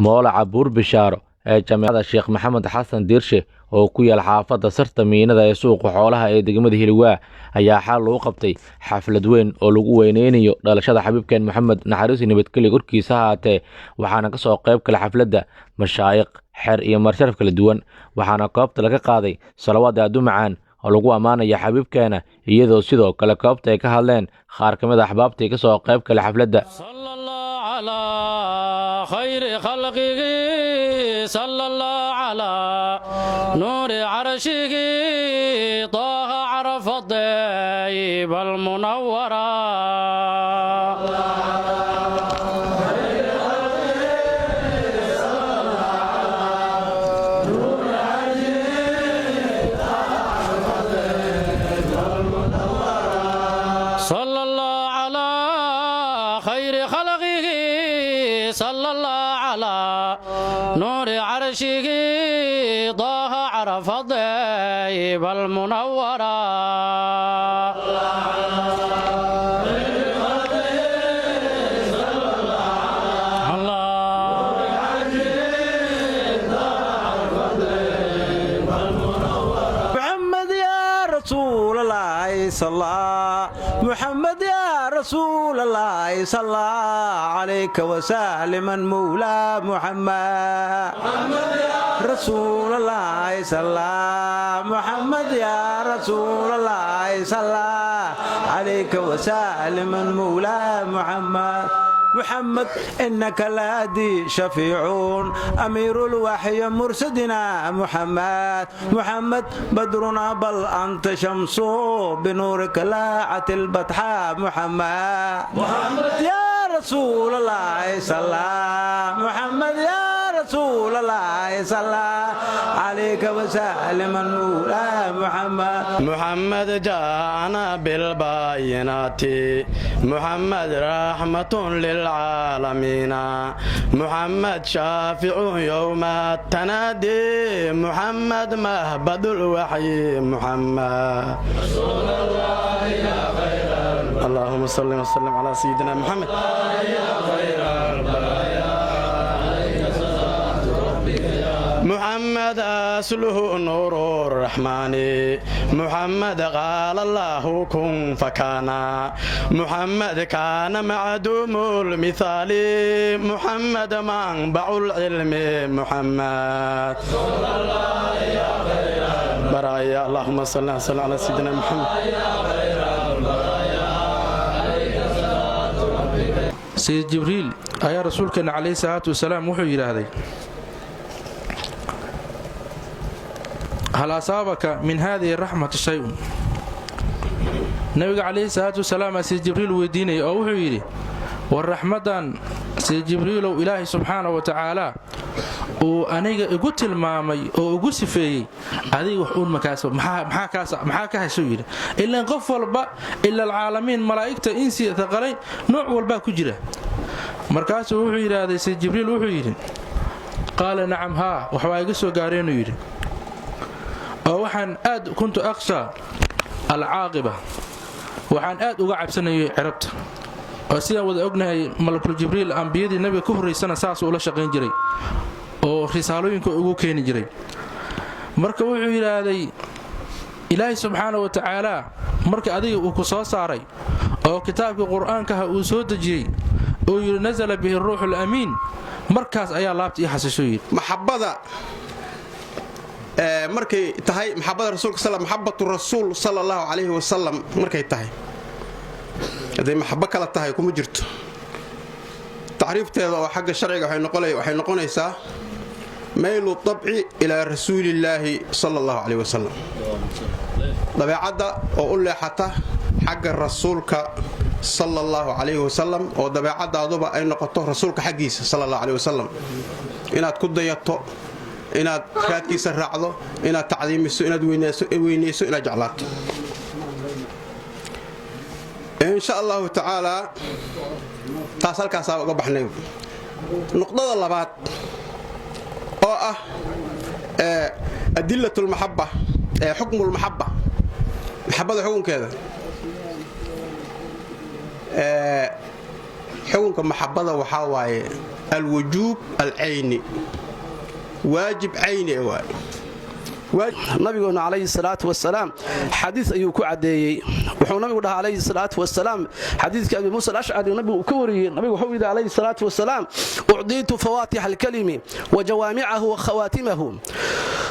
Moolaca Buur Bishaaro ee Jaamacadda Sheekh Maxamed Xasan Diirshe oo ku yaal xaafadda Sarta Miinada ee suuqa xoolaha ee degmada Hiliwaa ayaa xal lagu qabtay xaflad weyn oo lagu weyneynayo dhalashada xabiibkeen Maxamed, naxariis iyo nabadgelyo korkiisa ha ahaatee. Waxaana kasoo qayb kale xafladda mashaayiq, xeer iyo marsharaf kala duwan. Waxaana goobta laga qaaday salawaad aad u macaan oo lagu ammaanaya xabiibkeena, iyadoo sidoo kale goobta ay ka hadleen qaar ka mid a axbaabtii kasoo qayb kale xafladda. صلى الله على خير خلقه، صلى الله على نور عرشه، طه عرف الطيب المنورة. صلى الله على خير خلقه، صلى الله على نور عرشه، طه عرف الطيب المنورة. الله. محمد يا رسول الله صلى، محمد يا رسول الله صلى عليك وسلم مولى محمد. رسول الله صلى، محمد يا رسول الله صلى عليك وسلم مولى محمد. محمد إنك الهادي شفيع أمير الوحي مرسدنا محمد. محمد بدرنا بل أنت شمس بنورك لاعت البطحاء محمد. محمد يا رسول الله صلى، محمد يا رسول الله صلى عليك وسلم المولى محمد. محمد جاءنا بالبينات، محمد رحمة للعالمين، محمد شافع يوم التنادي، محمد مهبد الوحي محمد. اللهم صل وسلم على سيدنا محمد. محمد أصله نور الرحمن، محمد قال الله كن فكان، محمد كان معدوم المثال، محمد منبع العلم محمد برايا. اللهم صل وسلم على سيدنا محمد. Sayid Jibriil ayaa rasuulkeenna calayhi salaatu wasalaam wuxuu yidhaahday: "Hal asaabaka min haadihi raxmati shay-un?" Nabiga calayhi salaatu wasalaam sayid Jibriil weydiinaya oo wuxuu yidhi: "War raxmaddan, sayid Jibriilow, Ilaahay subxaana wa tacaala uu aniga igu tilmaamay oo igu sifeeyey, adiga wax uun maxaa ka heshuu?" yidhi. Ilaan qof walba ila alcaalamiin, malaa'igta, insi, thaqalayn, nooc walbaa ku jira. Markaasuu wuxuu yidhaahday sayid Jibriil, wuxuu yidhi: "Qaala nacam, haa, waxbaa iga soo gaareenuu yidhi, oo waxaan aad kuntu akhshaa alcaaqiba, waxaan aad uga cabsanayay cirabta." Oo sidaan wada ognahay, malakul Jibriil ambiyadii nabiga ka horraysana saasuu ula shaqayn jiray oo risaalooyinka ugu keeni jiray. Marka wuxuu yidhaahday: "Ilaahay subxaana wa tacaala marka adiga uu ku soo saaray oo kitaabkii qur-aankaha uu soo dejiyey oo yidhi: 'Nasala bihi ruuxu lamiin', markaas ayaa laabta ii xasishuu yidhi." Maxabada markay tahay maxabada rasuulka, maxabatu rasuul sala allahu calayhi wasalam markay tahay, hadday maxabo kala tahay kuma jirto. Tacriifteeda oo xagga sharciga waxay noqonaysaa maylu dabci ilaa rasuulillaahi sala allahu calayhi wasalam, dabeecadda oo u leexata xagga rasuulka sala allahu calayhi wasalam, oo dabeecadaaduba ay noqoto rasuulka xaggiisa sala allahu calayhi wasalam, inaad ku dayato, inaad raadkiisa raacdo, inaad tacdiimiso, inaad weynayso, inaad jeclaato, insha allahu tacaalaa. Taas halkaasaa uga baxnay. Nuqdada labaad oo ah adilatulmaxaba, xukmulmaxaba, maxabada xukunkeeda. Xukunka maxabada waxaa waaye Alwujuub alcayni, waajib cayni waay. Nabigoona calayhi salaatu wasalaam xadiis ayuu ku caddeeyey. Wuxuu nabigu dhahaa calayhi salaatu wasalaam, xadiiska Abi Muusa Alashcari nabigu uu ka wariyey, nabigu wuxuu yidhi calayhi salaatu wasalaam: "Ucdiitu fawaatixa alkalimi wa jawaamicahu wa khawaatimahu."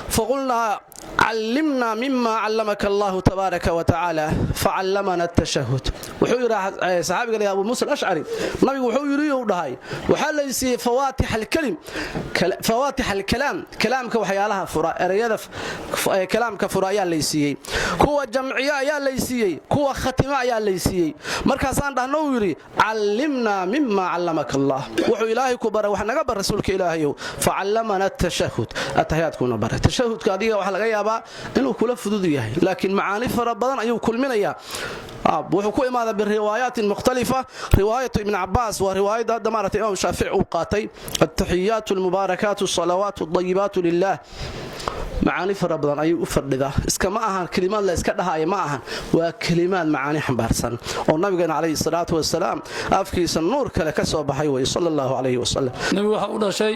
Faqulnaa: "Callimna mima callamaka Allahu tabaaraka wa tacaala." Facallamana atashahud. Wuxuu yidhi saxaabiga la Abu Muusa Alashcari, nabigu wuxuu yidhi uu dhahay: waxaa laysiiyey fawaatix alkalim, fawaatix alkalaam, kalaamka waxyaalaha fura, ereyada kalaamka fura ayaa laysiiyey, kuwa jamciyo ayaa laysiiyey, kuwa khatimo ayaa laysiiyey. Markaasaan dhahno, uu yidhi: "Callimnaa mima callamaka Allah," wuxuu Ilaahay ku baray wax naga bar, rasuulka Ilaahayow. Facallamana atashahud, ataxiyaadkuuna baray. Tashahudka adiga waxaa laga yaabaa inuu kula fudud yahay, laakiin macaani fara badan ayuu kulminayaa. Wuxuu ku imaadaa biriwaayaatin mukhtalifa. Riwaayatu Ibn Cabaas waa riwaayadda hadda maaragtay Imaam Shaafici uu qaatay: "Attaxiyaatu almubaarakaatu, asalawaatu adayibaatu lilah." Macaani fara badan ayuu u fadhidaa. Iskama ahan kelimaad la iska dhahaya, ma ahan, waa kelimaad macaani xambaarsan oo nabigeena calayhi salaatu wasalaam afkiisa nuur kale ka soo baxay wey, sala Allahu calayhi wasalam. Nebigu waxaa u dhashay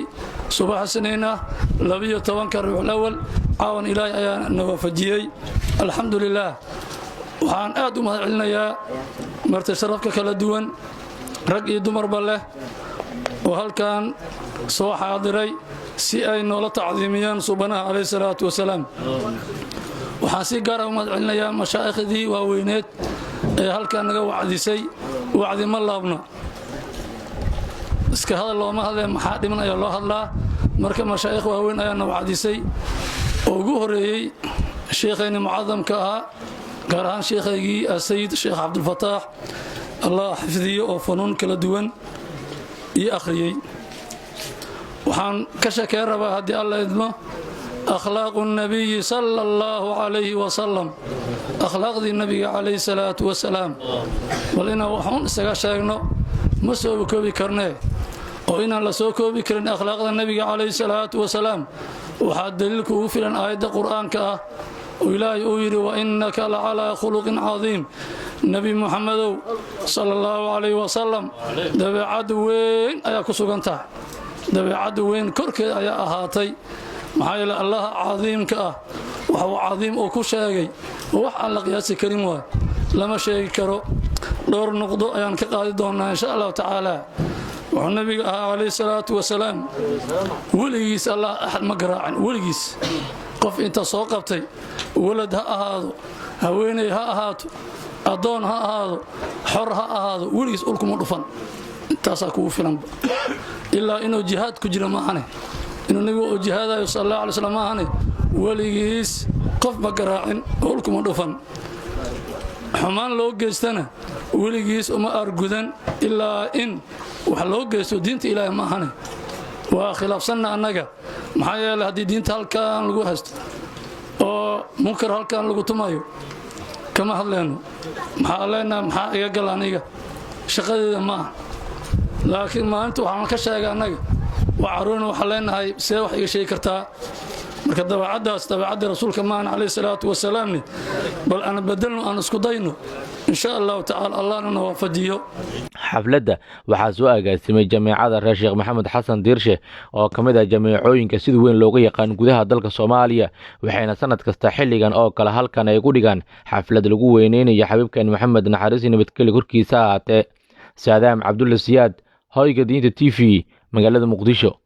subaxa Siniin ah, 12-ka Rabiicul Awal. Caawan Ilaahay ayaa na waafajiyey, alxamdu lilaah. Waxaan aad u mahad celinayaa marti sharafka kala duwan, rag iyo dumarba leh, oo halkan soo xaadiray si ay noola tacdiimiyaan subanaha calayhi salaatu wasalaam. Waxaan si gaara u mahad celinayaa mashaaikhdii waaweyneed ee halkan naga wacdisay. Wacdi ma laabno, iska hadal looma hadlee, maxaa dhiman ayaa loo hadlaa. Marka mashaa'ikh waaweyn ayaana wacdisay, oo ugu horeeyey sheekhayni mucadamka ahaa, gaar ahaan sheekhaygii Asayid Sheekh Cabdulfataax, Allah xifdiyo, oo fanuun kala duwan ii akhriyey. Waxaan ka sheekeen rabaa, haddii Alla idmo, akhlaaqu nabiyi sala Allahu calayhi wasalam, akhlaaqdii nabiga calayhi salaatu wasalaam. Bal inaan waxuun isaga sheegno, ma soo koobi karnee, oo inaan la soo koobi karin akhlaaqda nabiga calayhi salaatu wasalaam waxaa daliilku ugu filan aayadda Qur'aanka ah oo Ilaahay uu yidhi: "Wa innaka la calaa khuluqin cadiim." Nebi Muxamedow sala Allahu calayhi wasalam, dabeecad weyn ayaa ku sugan tahay, dabeecadda weyn korkeed ayaa ahaatay. Maxaa yeele, Allaha cadiimka ah waxa uu cadiim uu ku sheegay wax aan la qiyaasi karin waay, lama sheegi karo. Dhowr nuqdo ayaan ka qaadi doonaa, insha Allahu tacaala. Wuxuu nabiga ahaa calayhi salaatu wasalaam, weligiis Allah axad ma garaacin. Weligiis qof inta soo qabtay, walad ha ahaado, haweeney ha ahaato, addoon ha ahaado, xor ha ahaado, weligiis ulkuma dhufan. Intaasaa kugu filanba. Ilaa inuu jihaad ku jiro maahane, inuu nebigu uu jihaadayo sal Allah alay slam maahane, weligiis qof ma garaacin oo ulkuma dhufan. Xumaan loo geystana weligiis uma argudan, ilaa in wax loo geysto diinta Ilaahay maahane. Waa khilaafsanna annaga, maxaa yeeley haddii diinta halkan lagu haysto oo munkar halkan lagu tumayo, kama hadleyno. Maxaa leenaha? Maxaa iga gal aniga? Shaqadeeda ma aha. Laakiin maalinta waxaan ka sheega annaga waa caruurna, waxaan leenahay: "See wax iga sheegi kartaa?" Marka dabeecaddaas dabeecaddii rasuulka maahan calayhi salaatu wasalaamne. Bal aan bedelno, aan isku dayno, insha Allahu tacala, Allahna na waafajiyo. Xafladda waxaa soo agaasimay Jameecada reer Sheekh Maxamed Xasan Diirshe, oo ka mid ah jameecooyinka sida weyn looga yaqaan gudaha dalka Soomaaliya, waxayna sanad kasta xilligan oo kale halkan ay ku dhigaan xaflad lagu weyneynayo xabiibkan Maxamed, naxariisi nabadgeli korkiisa ahaatee. Saadaam Cabdulla Siyaad, Hoyga Diinta TV, magaalada Muqdisho.